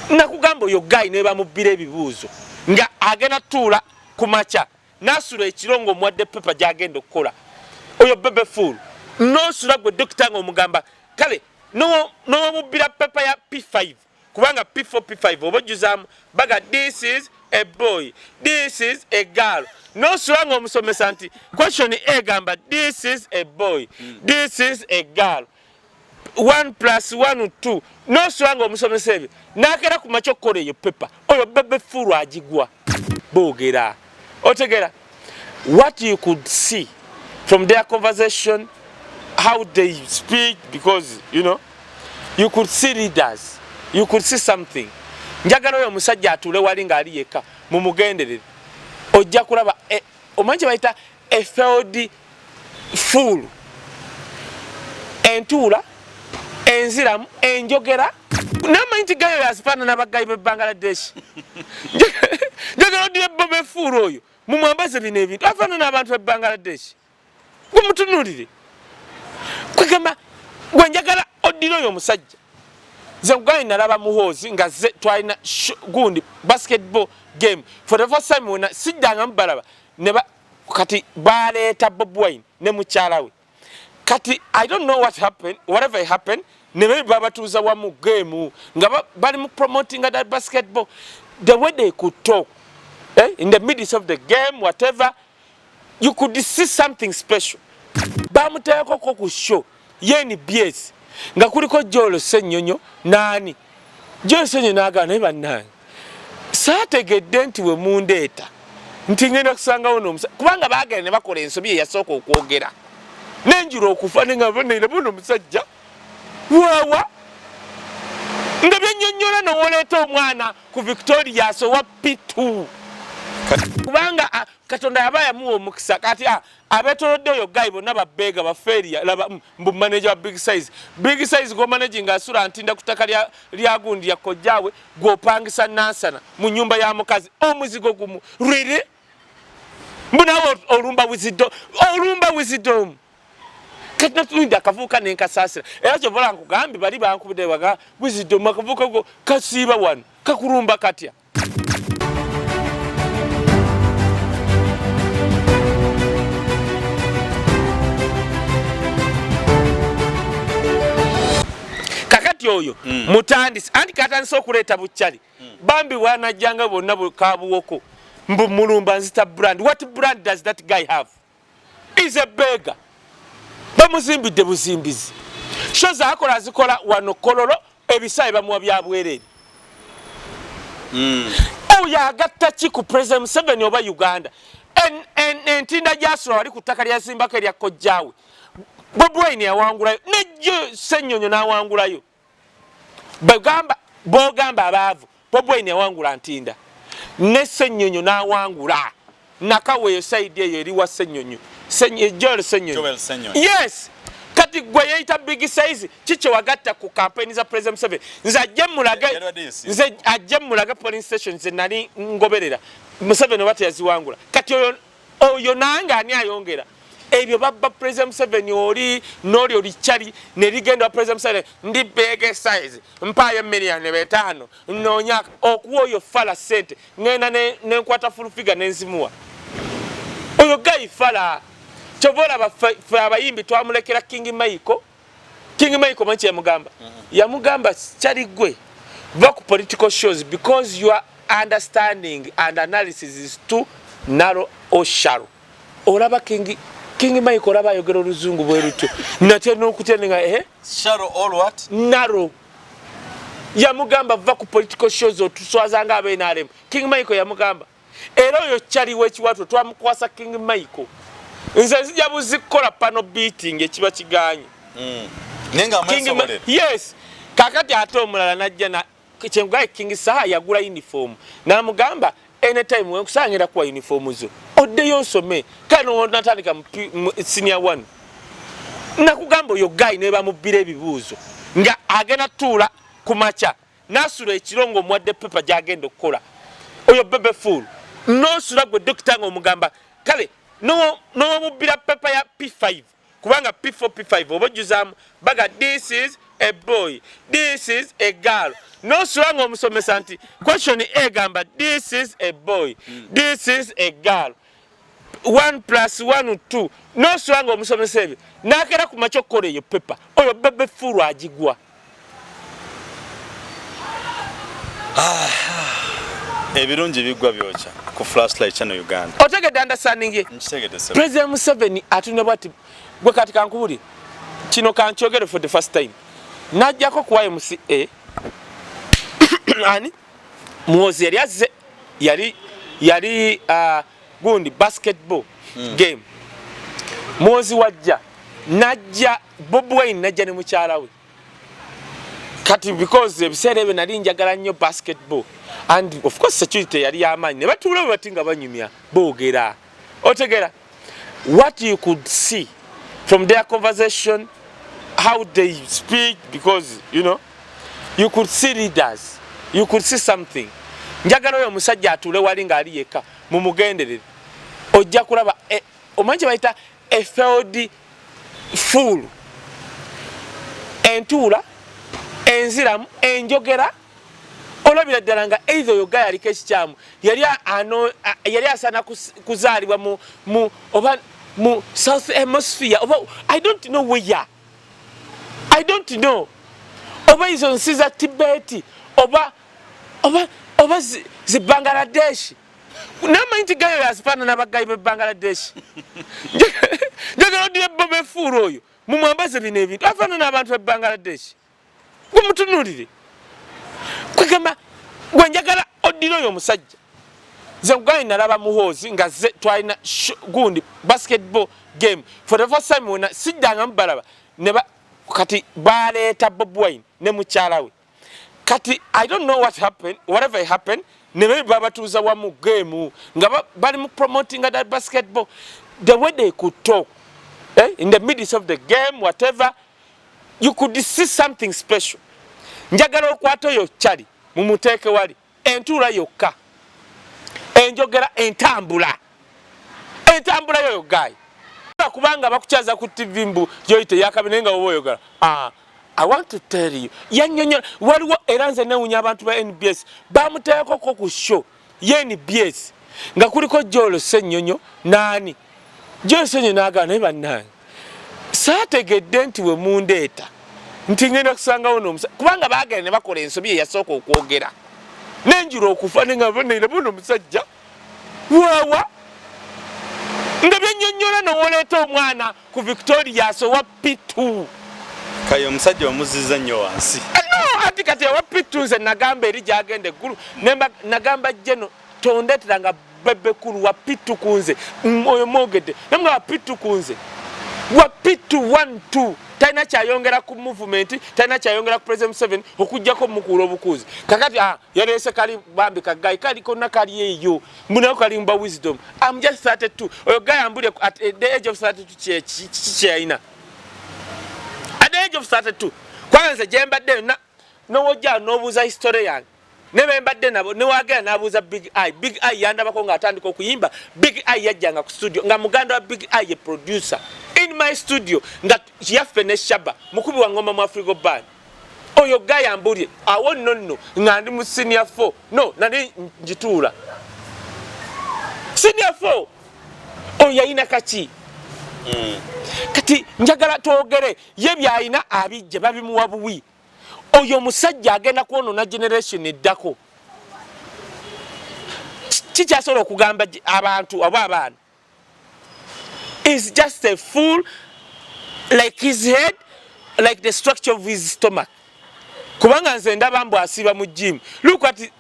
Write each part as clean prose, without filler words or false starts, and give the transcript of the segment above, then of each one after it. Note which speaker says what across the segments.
Speaker 1: Nakugamba oyo guy ne bamubbira ebibuuzo nga agenda tuula ku makya nasula ekiro ng'omuwadde pepa gy'agenda okukola. Oyo Bebe Fool nosula gwe dokita ng'omugamba kale n'omubbira pepa ya P5 kubanga P4 P5 oba ojjuzaamu baga this is a boy, this is a girl. Nosula ng'omusomesa nti question egamba this is a boy, this is a girl, 1 plus 1 2. Nosula ng'omusomesa ebyo nakera ku makya okukola eyo pepa. Oyo Bebe Fool agigwa boogera otegera. What you could see from their conversation, how they speak, because you know you could see leaders, you could see something. Njagala oyo omusajja atuule wali ng'ali yekka mumugenderere, ojja kulaba omanyi kye bayita a failed fool. Entuula enziramu enjogera namanyi nti gayo yazifaanana ba guy b'e Bangladesh. Njagala odire Bebe Fool oyo mumwambaze bino ebintu afaanana abantu b'e Bangladesh, gwemutunuulire. Kwegamba gwe njagala oddire oyo omusajja. Nze nkugambye nalaba Muhoozi nga ze twalina gundi basketball game for the first time wena sijjangamu balaba ne kati baleeta Bobi Wine ne mukyala we. Kati I don't know what happened, whatever happened, ne maybe babatuuza wamu game nga bali mu promoting that basketball. The way they could talk in the midst of the game, whatever, you could see something special. Bamuteekako ku show ye NBS nga kuliko Joel Ssenyonyo naani Joel Ssenyonyo n'agamba naye bannange saategedde nti we mundeeta nti ngenda kusangawo n'omusa, kubanga baagenda ne bakola ensobi ye yasooka okwogera nenjula okufa ne nga bonaire buno omusajja waawa nga byennyonnyola n'owoleeta omwana ku Victoria asowa P2 kubanga Katonda yaba yamuwa omukisa. Kati abeetolodde oyo guy bonna babeega bafeeria. Laba mbu manager wa Big Size, Big Size go managing asula ntinda ku ttaka lya gundi ya kojjaawe gw'opangisa Nansana mu nnyumba ya mukazi omuzigo gumu riri mbu naawe olumba wisdom, olumba wisdom. Kati natulinde akavuuka nenkasaasira era kyovola nkugambye bali bankubidde baga wisdom akavuuka go kasiiba wano kakulumba katya. Kakati oyo mutandisi anti katandise okuleeta bukyali bambi wanajjanga bonna kabuwoko mbu mulumba nzita brand. What brand does that guy have? Is a beggar. Bamuzimbidde buzimbizi. Show zaakola azikola wano Kololo, ebisaawe bamuwa bya bwereere. Oyo agatta ki ku President Museveni oba Uganda? Entinda gyasula wali ku ttaka lyazimbako erya kojjaawe Bobi Wine yawangulayo nejjo Ssenyonyo n'awangulayo. Bagamba bogamba abaavu Bobi Wine yawangula Ntinda ne Ssenyonyo n'awangula Nakaweeyo side eyo eriwa Ssenyonyo, Joel Ssenyonyo. Yes, kati gwe yeeyita Big Size kikye wagatta ku campaign za President Museveni. Nze ajje mulage, nze ajje mulage polling station ze nali ngoberera Museveni oba teyaziwangula. Kati oyo oyo nange ani ayongera ebyo babba President Museveni oli n'oli olikyali ne ligenda wa President Museveni ndi Big Size mpaayo 5,000,000 nnoonya okuwa oyo fala ssente ŋŋenda nenkwata full figure nenzimuwa oyo guy fala. Kyova olaba ffe abayimbi twamulekera King Michael. King Michael manyi yamugamba yamugamba kyali gwe va ku political shows because your understanding and analysis is too narrow or shallow. Olaba King Michael olaba ayogera oluzungu bwe lutyo natya n'okutya nga
Speaker 2: Shallow or what?
Speaker 1: Narrow. Yamugamba va ku political shows otuswaza nga abe NRM. King Michael yamugamba era oyo kyaliwo ekiwato twamukwasa King Michael. Nze nzija buzikola pano beating ekiba kiganye.
Speaker 2: Nenga
Speaker 1: King
Speaker 2: amwesobolera.
Speaker 1: Yes. Kakati ate omulala najja na kyengugaye King Saha yagula uniform. Namugamba anytime wenkusangira kuwa uniform zo. Oddeyo osome. Kano natandika mu senior 1. Nakugamba oyo guy ne bamubbira ebibuuzo nga agenda tuula ku makya nasula ekiro ng'omuwadde pepa gy'agenda okukola. Oyo Bebe Fool nosula gwe dokita ng'omugamba kale n'omubbira pepa ya P5 kubanga P4 P5 oba ojjuzaamu baga this is a boy, this is a girl. Nosula nga omusomesa nti question egamba this is a boy, this is a girl, 1 plus 1 2. Nosula nga omusomesa ebyo nakera ku makya okukola eyo paper, oyo Bebe Fool agigwa.
Speaker 2: Ebirungi biggwa byokya ku Flashlight Channel Uganda.
Speaker 1: Otegedde understanding ye?
Speaker 2: Nkitegedde, sir.
Speaker 1: President Museveni atunde bwati gwe. Kati kankubuli kino, kankyogere for the first time. Najjako ku YMCA, ani Muhozi yali azze, yali gundi basketball game. Muhozi wajja najja Bobi Wine, najja ne mukyala we. Kati because ebiseera ebyo nali njagala nnyo basketball and of course security yali yamaanyi, ne batuula bwe bati nga banyumya, boogera. Otegera what you could see from their conversation, how they speak, because you could see leaders, you could see something. Njagala oyo omusajja atuule wali ng'ali yekka, mumugenderere, ojja kulaba omanyi kye bayita a failed fool. Entuula, enziramu, enjogera, olabira ddala nga either oyo ga yaliko ekikyamu, yali asaana kuzaalibwa mu oba mu South Hemisphere oba I don't know where, I don't know, oba izo nsi za Tibet oba zi Bangladesh. Namanyi nti gayo yazifaanana abagayi be Bangladesh. Njagala odire Bebe Fool oyo, mumwambaze bino ebintu, afaanana abantu be Bangladesh. Gwemutunulire, kwegamba gwe njagala oddire oyo omusajja. Nze nkugambye, nalaba Muhoozi nga ze twalina gundi basketball game for the first time wena siddangamu balaba ne kati baleeta Bobi Wine ne mukyala we. Kati I don't know what happened, whatever happened, ne maybe babatuuza wamu game nga bali mu promoting that basketball. The way they could talk, in the midst of the game, whatever, you could see something special. Njagala okwata oyo kyali mumuteeke wali, entuula yokka, enjogera, entambula yoyo guy, kubanga bakukyaza ku TV mbu yoyite yakabi, naye nga woba oyogera. Ah, I want to tell you, yannyonnyola waliwo. Era nze newunya abantu ba NBS bamuteekoko ku show ye NBS nga kuliko Joel Ssennyonyo. Naani Joel Ssennyonyo? N'agamba, naye bannange, saategedde nti we mundeeta nti ngenda kusangawo n'omusa, kubanga baagenda ne bakola ensobi eyasooka okwogera nenjula okufa nenga buno omusajja waawa nga byennyonnyola nowoleeta omwana ku Victorias owa P2.
Speaker 2: Kaye omusajja omuziza nnyo wansi.
Speaker 1: No, ati kati owa P2, nze nagamba eri gyagenda eggulu. Nagamba jeno tondeetera nga Bebe Cool wa P2 kunze. Oyo mwogedde namwe wa P2 kunze, wa P2 1 2, talina kyayongera ku movement, talina kyayongera ku President Museveni okugjako mukuula obukuuzi. Kakati yaleese kali bambi kagayi kali konna kali eyo mbunako kalimba wisdom. I'm just 32. Oyo guy ambulye at the age of 32 kyeyalina at the age of 32. Kubanga nze gyembadde yonna nowojja n'obuuza history yange ne bembadde nabo, newagenda n'abuuza Big Eye. Big Eye yandabako ng'atandika okuyimba. Big Eye yajjanga ku studio nga muganda wa Big Eye ye producer in my studio, nga yaffe ne Shaba mukubi wa ngoma mu Afrigo Band. Oyo guy ambulye awo nno nno nga ndi mu senior 4. No, nali njituula senior 4. Oyo yalina kaki? Kati njagala twogere ye byalina abijje babimuwa buwi. Oyo omusajja agenda kwonoona generation eddako. Kikyasobola okugamba abantu oba abaana is just a fool, like his head, like the structure of his stomach. Kubanga nze ndaba mbu asiiba mu gym. Look at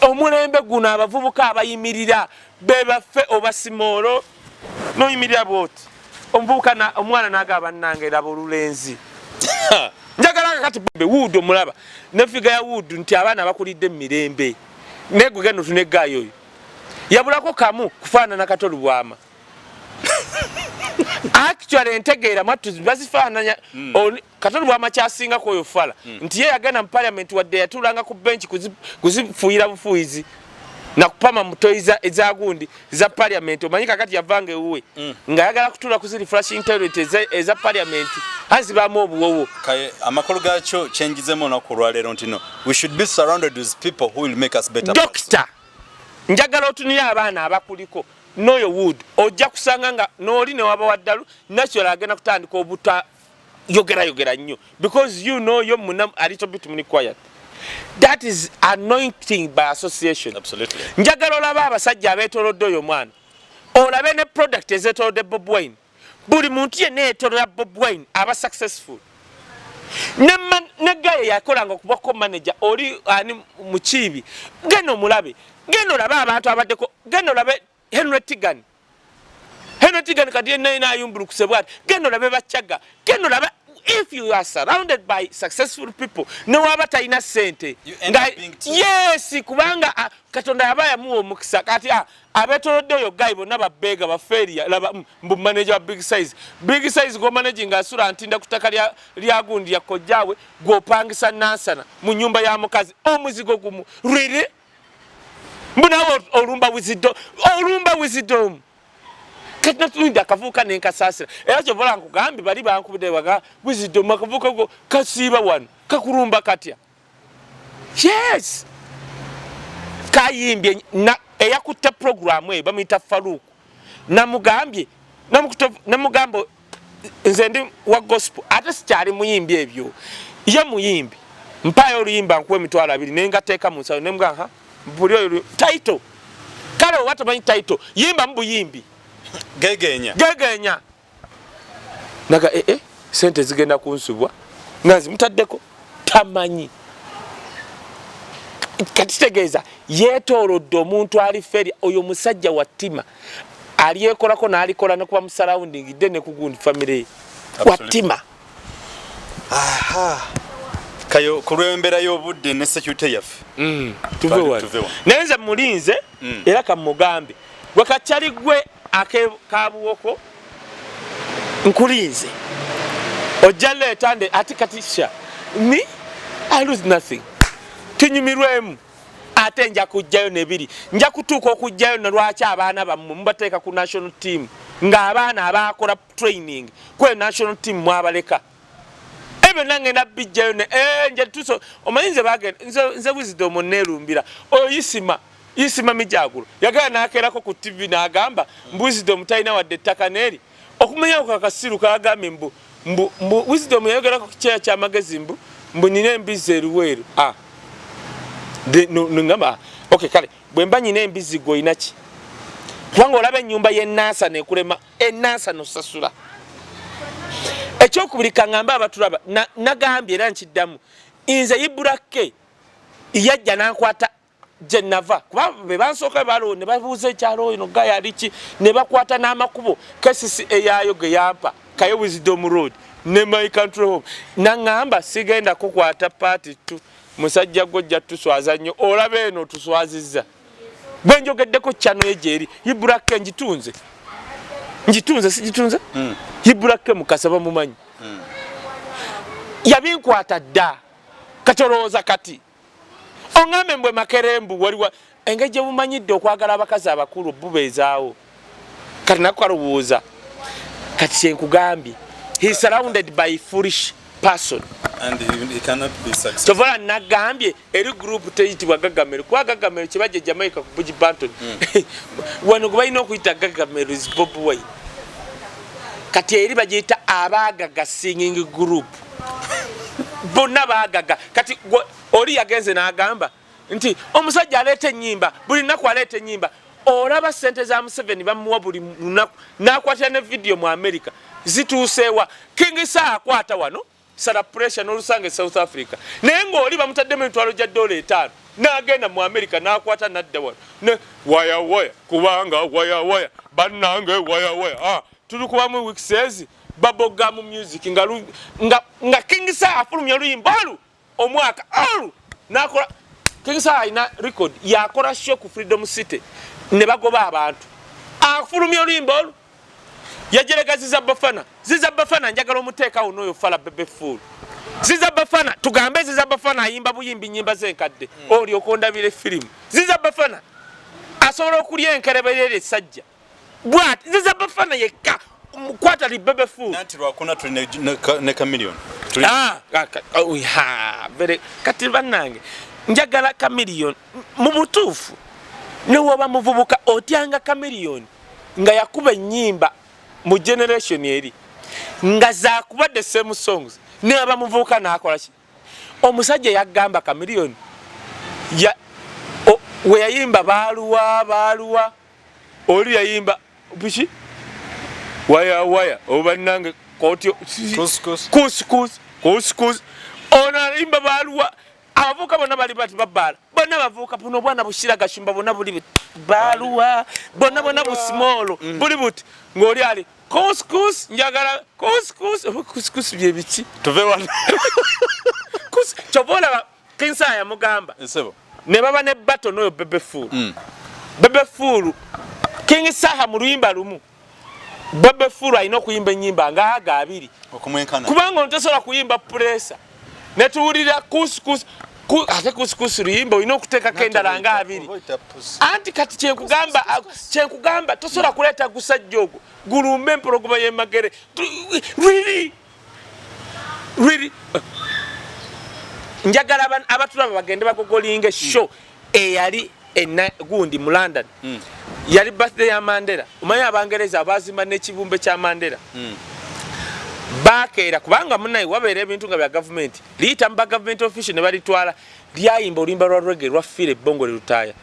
Speaker 1: omulembe guno, abavubuka abayimirira bebaffe oba simoolo noyimirira bwoti omuvubuka, omwana nagaba, bannange laba olulenzi. Njagala kati be Wood omulaba ne figure ya Wood nti abaana bakulidde mu mirembe, negwe genda otunegaayo. Oyo yabulako kamu kufaanana Kato Lubwama. Actually entegeera mwattu bazifaananya. Kato Lubwama kyasingako oyo fala nti ye yagenda mu parliament, wadde yatuulanga ku bench kuzifuuyira bufuuyizi. Nakupama mutoyi eza gundi za parliament. Omanyi kakati yavanga ewuwe ng'ayagala kutuula ku ziri flushing toilet eza parliament, azibaamu obuwowo.
Speaker 2: Kaye amakulu gakyo kyenjizemu olunaku olwaleero nti no, we should be surrounded with people who will make us better.
Speaker 1: Dokita, njagala otunire abaana abakuliko n'oyo Wood, ojja kusanga nga n'oli newaba waddalu natural agenda kutandika obuta yogerayogera nnyo, because you know yo muna a little bit muni quiet. That is anointing by association.
Speaker 2: Absolutely.
Speaker 1: Njagala olabe abasajja abeetolodde oyo omwana, olabe ne product ezeetolodde Bob Wine. Buli muntu yenna yeetolola Bob Wine aba successful. Ne guy yakolanga okubako manager oli ani mukiibi, genda omulabe, genda olabe abantu abaddeko, genda olabe Henry Tigan. Henry Tigan kati yenna yina ayumbulukuse bwati. Genda olabe Bachaga, genda olabe. If you are surrounded by successful people, newaba talina sente
Speaker 2: You end up being too.
Speaker 1: Yes, kubanga Katonda yaba yamuwa omukisa. Kati abeetolodde oyo guy bonna babeega bafeeria. Laba mbu manager wa Big Size. Big Size go managing asula ntinda ku ttaka lya gundi ya kojjaawe, gw'opangisa Nansana mu nyumba ya mukazi omuzigo gumu riri. Mbu naawe olumba Wisdom, olumba Wisdom. Kati natulinde akavuuka nenkasaasira, era kyovola nkugambye bali bankubidde baga Wisdom akavuuka go kasiiba wano kakulumba katya. Yes, kayimbye na eyakutte programu eyo bamuyita Faruku. Namugambye, namugamba nze ndi wa gospel ate sikyali muyimbi. Ebyo ye muyimbi, mpaayo oluyimba nkuwa 20,000, naye ngateeka mu nsawo. Nemugamba, ha buli oyo title, kale oba tomanyi title, yimba mu buyimbi.
Speaker 2: Gegenya.
Speaker 1: Gegenya naga ee eh, sente zigenda kunsubwa nga nzimutaddeko tamanyi. Kati kitegeeza yeetoolodde omuntu ali feri. Oyo musajja wa ttima, alyekolako n'alikola nekuba mu surrounding de ne kugundi family ye wattima.
Speaker 2: Aha. Kayo ku lw'embeera y'obudde ne security yaffe.
Speaker 1: Tuve wano.
Speaker 2: Tuve wano.
Speaker 1: Naye nze mulinze. Era kamugambe gwe kacyali gwe ake kabuwoko, nkulinze ojja leeta nde ate kati sha ni I lose nothing. Tunyumirwemu ate nja kujjayo nebiri, nja kutuuka okujjayo nalwaki abaana bammwe mubateeka ku national team, ng'abaana abakola training kwe national team mwabaleka. Ebyo nangenda bijjayo ne nje tuso omanyi nze bagenda nze Wisdom neerumbira oyo Isima Mijagulo yagala n'akeerako ku TV n'agamba mbu Wisdom talina wadde ettaka n'eri okumanya ko akasiru kagambye mbu Wisdom yayogerako ku kyeya ky'amagezi mbu nina embizzi eruweeru. Ah, ngamba okay, kale bwe mba nyina embizzi gwe olina ki? Kubanga olaba ennyumba y'enansa nekulema enansa nosasula. Ekyokubiri, kaŋŋambe abatulaba, nagambye era nkiddamu, nze Iburake yajja nankwata gye nava, kuba be bansooka balo ne babuuza ekyalo oyo noga yali ki, ne bakwata n'amakubo KCC eyaayo ge yampa Kaye Wisdom Road ne my country home. Naŋŋamba sigenda kukwata part two, musajja gwojja tuswaza nnyo, olaba eno tuswazizza. Bwe njogeddeko channel ye gyeri Iburake, ngitunze, ngitunze, sigitunze. Iburake Mukasa bamumanyi. Yabinkwata dda. Kati olowooza kati oŋŋambe mbwe Makerembu waliwa engeri gye bumanyidde okwagala abakazi abakulu bubeezaawo. Kati nako kalowooza kati kyenkugambye, he is surrounded by foolish person.
Speaker 2: And he cannot be successful.
Speaker 1: Tovola nagambye eri group teyitibwa Gagamel, kuba Gagamel kibajja Jamaica ku Buju Banton. Wano gwe balina okuyita Gagamel is Bob Wine. Kati eri bagiyita Abaagaga Singing Group, bonna baagaga. Kati oli yagenze n'agamba nti omusajja aleeta ennyimba buli nnaku, aleeta ennyimba. Olaba sente za Museveni bamuwa buli lunaku, n'akwatira ne vidiyo mu America zituuseewa. King Saha akwata wano sala pressure n'olusanga e South Africa, naye ng'oli bamutaddemu emitwalo gya $5, n'agenda mu America n'akwata n'adda wano ne waya waya, kubanga waya waya bannange waya waya. Ah, tuli kubamu weeks ezi bubblegum music nga King Saha afulumya oluyimba olu omwaka olu nakola. King Saha alina record, yakola show ku Freedom City ne bagoba abantu. Afulumya oluyimba olu yajerega Ziza Bafana. Ziza Bafana njagala omuteekawo n'oyo fala Bebe Fool. Ziza Bafana, tugambe Ziza Bafana ayimba buyimbi nyimba zenkadde. Oli okondabira efirimu Ziza Bafana. Asobola okulya enkereberere esajja bwati nziza bafana yekka kwata li Bebe Fool.
Speaker 2: Nanti lwakuna tuli ne Chameleone.
Speaker 1: Ah, oh, kati bannange njagala Chameleone mu butuufu. Newoba muvubuka otyanga Chameleone nga yakuba ennyimba mu generation eri nga zakuba the same songs, neba muvubuka nakola ki? Omusajja yagamba Chameleone ya we yayimba baluwa baluwa, oli yayimba biki waya waya, obannange kotyo kus kus kus kus, ono ayimba baluwa. Abavubuka bonna bali bati babbaala bonna bavubuka buno obwana bushira gashumba bonna buli baluwa bonna bonna busimoolo buli buti ng'oli ali kuskus, njagala kuskus oba kuskus bye biki?
Speaker 2: Tuve wano.
Speaker 1: Kyova olaba Kinsa yamugamba ne baba ne battle n'oyo Bebe Fool. Bebe Fool King Saha mu luyimba lumu, Bebe Fool alina okuyimba ennyimba ngaaga abiri kubanga ono tosobola kuyimba pressure netuwulira kuskus ate kuskus luyimba olina okuteekako endala nga abiri. Anti kati kyenkugamba tosobola kuleeta gusajja ogwo gulumbe empologoma y'emagere. Really really, njagala abatulaba bagende bagogolinga show eyali gundi mu London. Yali birthday ya Mandela. Omanyi Abangereza abazimba n'ekibumbe kya Mandela. Bakeera kubanga munaye wabeera ebintu nga bya gavumenti liyita mu ba government official ne balitwala lyayimba oluyimba lwa reggae lwa Philly Bongole Lutaaya.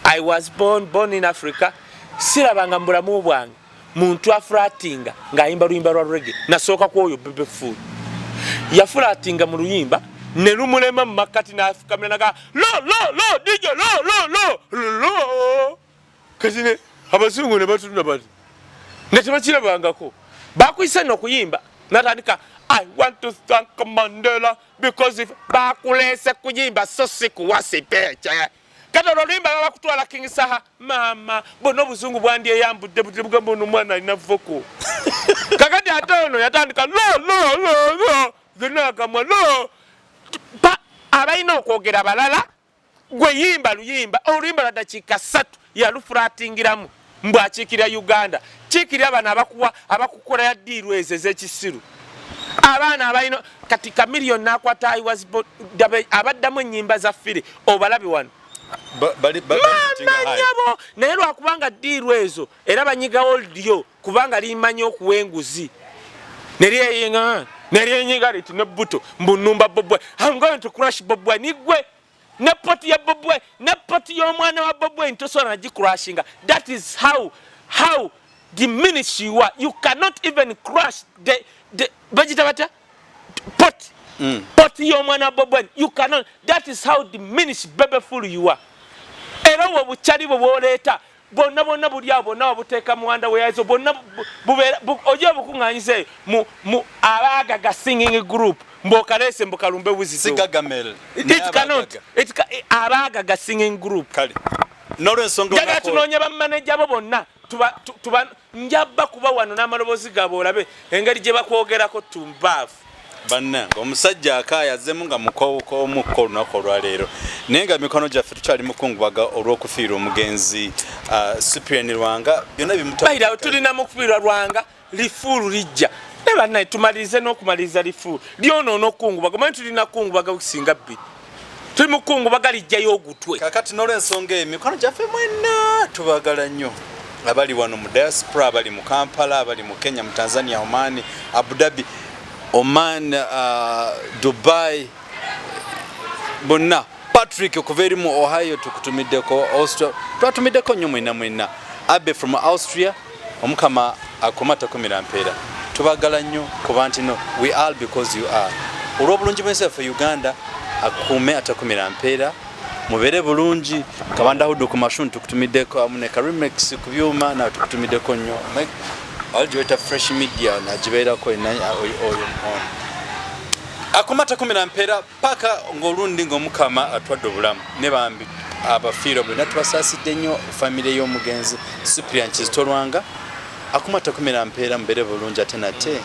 Speaker 1: I was born in Africa. Sirabanga mu bulamu bwange muntu afulatinga ng'ayimba luyimba lwa reggae. Nasooka ku oyo Bebe Fool yafulatinga mu luyimba ne lumulema mu makkati n'afukamira naga lo lo lo DJ lo lo lo lo. Kati ne abazungu ne batunula bati nga tebakirabangako. Bakuyise nno okuyimba natandika I want to thank Mandela because if bakuleese kuyimba so si kuwa speech. Kati olwo oluyimba baba kutwala King Saha maama bonna obuzungu bwandyeyambudde buti bugamba ono omwana alina vocal. Kakati ate ono yatandika lo lo lo lo zonna akamwa lo pa abalina okwogera balala gwe yimba luyimba oluyimba lwa dakiika 3 yalufulatingiramu mbw akiikirira Uganda kiikirira bano abakuwa abakukola ya ddiiru ezo ez'ekisiru abaana abalina kati Chameleone n'akwata I was born abaddamu ennyimba za Philly obalabe wano mama nyabo naye lwakubanga ddiiru ezo era banyigawo lyo kubanga limanyi okuwa enguzi neryeyenga neryenyiga liti ne buto mbunumba Bobi Wine. I'm going to crush Bobi Wine nigwe ne pot ya Bobi Wine ne pot y'omwana wa Bobi Wine tosobola nagicrushinga. That is how diminish you are. You cannot even crush the bagita batya pot pot y'omwana wa Bobi Wine. You cannot. That is how diminish Bebe Fool you are. Era obwo obukyali bwe bwoleeta bonna bonna buli awo bonna wabuteeka muwanda weyazo bonna bubeera ojja obukuŋŋaanyiza eyo mu abaagaga singing group mbw'okaleese mbukalumbe buzizo.
Speaker 2: Sigagamel.
Speaker 1: It cannot. Abaagaga singing group.
Speaker 2: Kale n'olwensonga
Speaker 1: njagala tunoonya bamaneja bo bonna tuba njabba kuba wano n'amaloboozi gaabwe olabe engeri gye bakwogerako tumbaavu.
Speaker 2: Bannange omusajja akaaya azzemu nga mukowukowomukko olunaku olwaleero naye nga mikono gyaffe tukyali mukungubaga olw'okufiirwa omugenzi Cyprian Lwanga byonna bimuta.
Speaker 1: Bayirawo tulina mu kufiirwa Lwanga lifuulu lijja naye bannaye tumalirize n'okumaliriza lifuulu lyonoona okukungubaga omanyi tulina kukungubaga okusinga bbiri tuli mu kukungubaga lijjayo ogutwe.
Speaker 2: Kakati n'olwensonga eyo mikono gyaffe mwenna tubagala nnyo abali wano mu diaspora, abali mu Kampala, abali mu Kenya, mu Tanzania, Oman, Abu Dhabi, Oman, Dubai bonna. Patrick okuva eri mu Ohio tukutumiddeko, Austria twatumiddeko nnyo mwenna mwenna. Abe from Austria, omukama akoma takumira mpeera. Tubagala nnyo kuba nti no we are because you are. Olw'obulungi bw'ensi yaffe Uganda akuume atakumira mpeera. Mubeere bulungi. Kabanda Hudu ku mashuni tukutumiddeko awamu ne Karimex ku byuma nawe tukutumiddeko nnyo. Algiweta Fresh Media nagibeerako oyo muhono. Akoma takumira mpeera paka ng'olundi ng'omukama atwadde obulamu ne bambi abafiirwa bonna tubasaasidde nnyo famire y'omugenzi Cyprian Kizito Lwanga. Akoma takumira mpeera mubeere bulungi ate nate.